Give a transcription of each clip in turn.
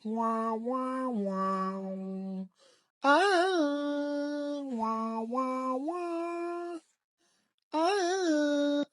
وا وا وا آه وا وا وا آه.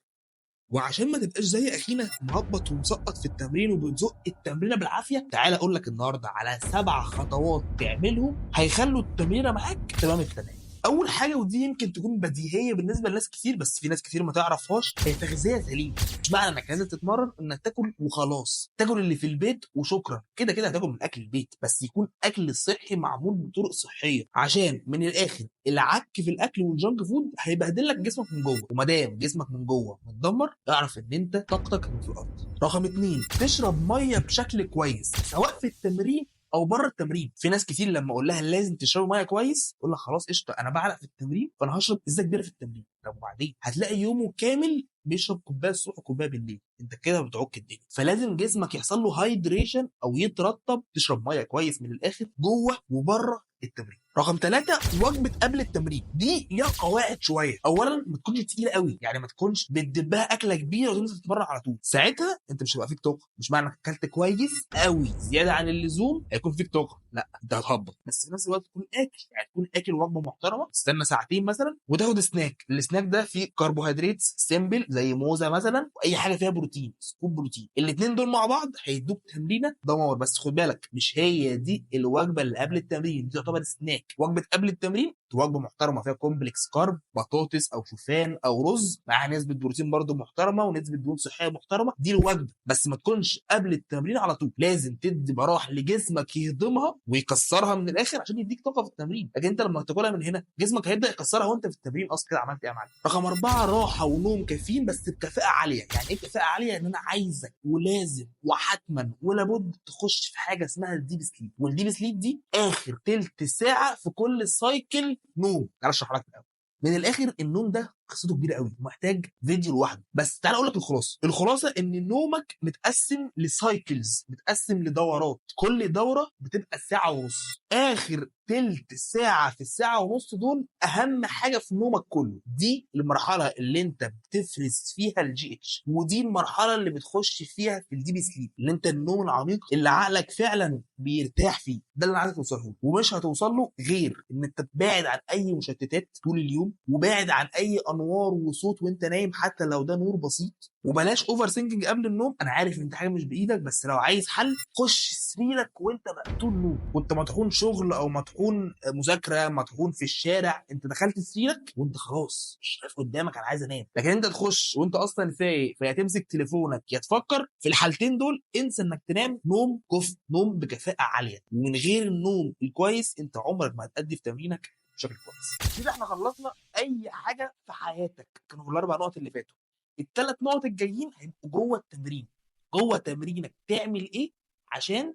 وعشان ما تبقاش زي اخينا مهبط ومسقط في التمرين وبتزق التمرينه بالعافية، تعالى اقول لك النهارده على 7 خطوات تعملهم هيخلوا التمرينه معاك تمام التمام. اول حاجة، ودي يمكن تكون بديهية بالنسبة لناس كتير بس في ناس كتير ما تعرفهاش، هي تغذية سليمة. مش معنى انك لازم تتمرن انك تاكل وخلاص، تاكل اللي في البيت وشكرا، كده كده هتاكل من اكل البيت، بس يكون اكل صحي معمول بطرق صحية، عشان من الاخر العك في الاكل وال junk food هيبهدل لك جسمك من جوه، وما دام جسمك من جوه متدمر اعرف ان انت طاقتك في الارض. رقم 2، تشرب مية بشكل كويس سواء في التمرين او بره التمرين. في ناس كتير لما اقول لها لازم تشرب مية كويس تقول لك خلاص قشطه انا بعرق في التمرين فانا هشرب ازازة كبيرة في التمرين. طب وبعدين هتلاقي يومه كامل بيشرب كوباية الصبح وكوبايه بالليل، انت كده بتعك الدنيا. فلازم جسمك يحصل له hydration او يترطب، تشرب مية كويس من الاخر جوه وبره التمرين. رقم 3، وجبة قبل التمرين. دي ليها قواعد شوية. اولا ما تكونش تقيلة قوي، يعني ما تكونش بتدبها اكله كبيرة وتنزل تتمرن على طول، ساعتها انت مش هيبقى فيك طاقة. مش معنى انك اكلت كويس قوي زيادة عن اللزوم هيكون فيك طاقة، لا انت هتهبط. بس في نفس الوقت تكون اكل، يعني تكون اكل وجبة محترمه، تستنى ساعتين مثلا وتاخد snack. ال snack ده فيه كربوهيدرات simple زي موزة مثلا، واي حاجة فيها بروتين، scoop بروتين. الاثنين دول مع بعض هيدوك تمرينه دمار. بس خد بالك مش هي دي الوجبة اللي قبل التمرين، دي تعتبر سناك. وجبة قبل التمرين وجبة محترمه فيها complex carb، بطاطس او شوفان او رز، معاها نسبه بروتين برده محترمه ونسبه دهون صحية محترمه، دي الوجبة. بس ما تكونش قبل التمرين على طول، لازم تدي براح لجسمك يهضمها ويكسرها من الاخر عشان يديك طاقة في التمرين. لكن انت لما تاكلها من هنا جسمك هيبدا يكسرها وانت في التمرين اصلا. كده عملت ايه يا معلم؟ رقم 4، راحة ونوم كافيين بس بكفاءة عالية. يعني ايه كفاءة عالية؟ ان انا عايزك ولازم وحتما ولابد تخش في حاجة اسمها ال deep sleep، وال deep sleep دي اخر تلت ساعة في كل cycle نوم. تعالى اشرح لك الاول. من الاخر النوم ده قصته كبيرة قوي ومحتاج فيديو لوحده، بس تعالى اقول لك الخلاصة. الخلاصة ان نومك متقسم ل cycles، متقسم لدورات، كل دوره بتبقى ساعة ونص. اخر تلت ساعة في الساعة ونص دول اهم حاجة في نومك كله. دي المرحلة اللي انت بتفرز فيها ال GH، ودي المرحلة اللي بتخش فيها في ال deep sleep، اللي انت النوم العميق اللي عقلك فعلا بيرتاح فيه. ده اللي انا عايزك توصله له، ومش هتوصل له غير ان انت تبعد عن اي مشتتات طول اليوم، وباعد عن اي انوار وصوت وانت نايم حتى لو ده نور بسيط، وبلاش overthinking قبل النوم. انا عارف ان دي حاجة مش بايدك، بس لو عايز حل خش سريرك وانت مقتول نوم، وانت مطحون شغل او مطحون مذاكرة، مطحون في الشارع، انت دخلت سريرك وانت خلاص مش شايف قدامك، انا عايز انام. لكن انت تخش وانت اصلا فايق، فيا تمسك تليفونك يا تفكر. في الحالتين دول انسى انك تنام نوم كفء، نوم بكفاءة عالية. ومن غير النوم الكويس انت عمرك ما هتأدي في تمرينك بشكل كويس. كده احنا خلصنا اي حاجة في حياتك، كانوا الاربع نقط اللي فاتوا. الثلاث نقط الجايين هيبقوا جوه التمرين، جوه تمرينك تعمل ايه عشان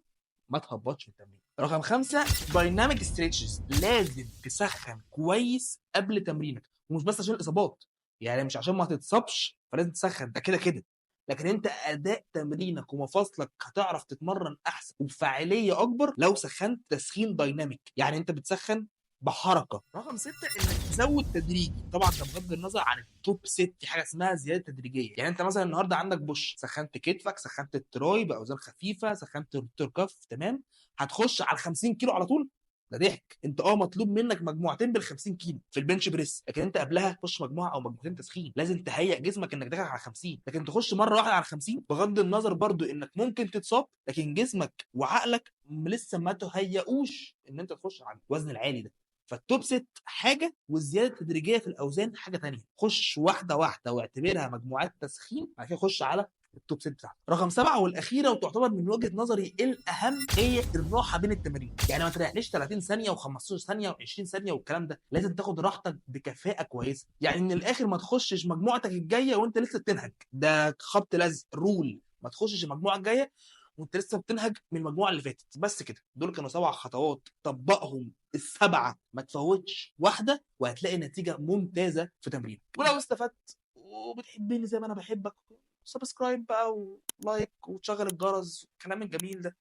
ما تهبطش في التمرين. رقم 5، dynamic stretches. لازم تسخن كويس قبل تمرينك، ومش بس عشان الاصابات، يعني مش عشان ما تتصابش فلازم تسخن، ده كده كده، لكن انت اداء تمرينك ومفاصلك هتعرف تتمرن احسن وبفاعليه اكبر لو سخنت تسخين dynamic، يعني انت بتسخن بحركة. رقم 6، انك تزود تدريجي. طبعا ده بغض النظر عن ال top set، في حاجة اسمها زيادة تدريجيه. يعني انت مثلا النهارده عندك push، سخنت كتفك، سخنت ال tri باوزان خفيفة، سخنت ال rotator cuff، تمام، هتخش على 50 كيلو على طول؟ ده ضحك. انت مطلوب منك مجموعتين بال 50 كيلو في ال bench press، لكن انت قبلها تخش مجموعة او مجموعتين تسخين. لازم تهيئ جسمك انك داخل على 50، لكن تخش مرة واحدة على 50 بغض النظر برضو انك ممكن تتصاب، لكن جسمك وعقلك لسه ما تهيئوش ان انت تخش على الوزن العالي ده. فال top set حاجة، والزيادة التدريجيه في الاوزان حاجة ثانية. خش واحدة واحدة واعتبرها مجموعات تسخين، بعد كده خش على ال top set بتاعتك. رقم 7 والاخيرة، وتعتبر من وجهه نظري الاهم، هي الراحة بين التمارين. يعني ما تريحليش 30 ثانية و15 ثانية و20 ثانية والكلام ده، لازم تاخد راحتك بكفاءة كويسة. يعني من الاخر ما تخشش مجموعتك الجاية وانت لسه بتنهج، ده خبط لزق rule. ما تخشش المجموعة الجاية وانت لسه بتنهج من المجموعة اللي فاتت. بس كده، دول كانوا 7 خطوات، طبقهم ال7، ما تفوتش واحدة، وهتلاقي نتيجة ممتازة في تمرينك. ولو استفدت وبتحبني زي ما انا بحبك، subscribe بقى و like وتشغل الجرس والكلام الجميل ده.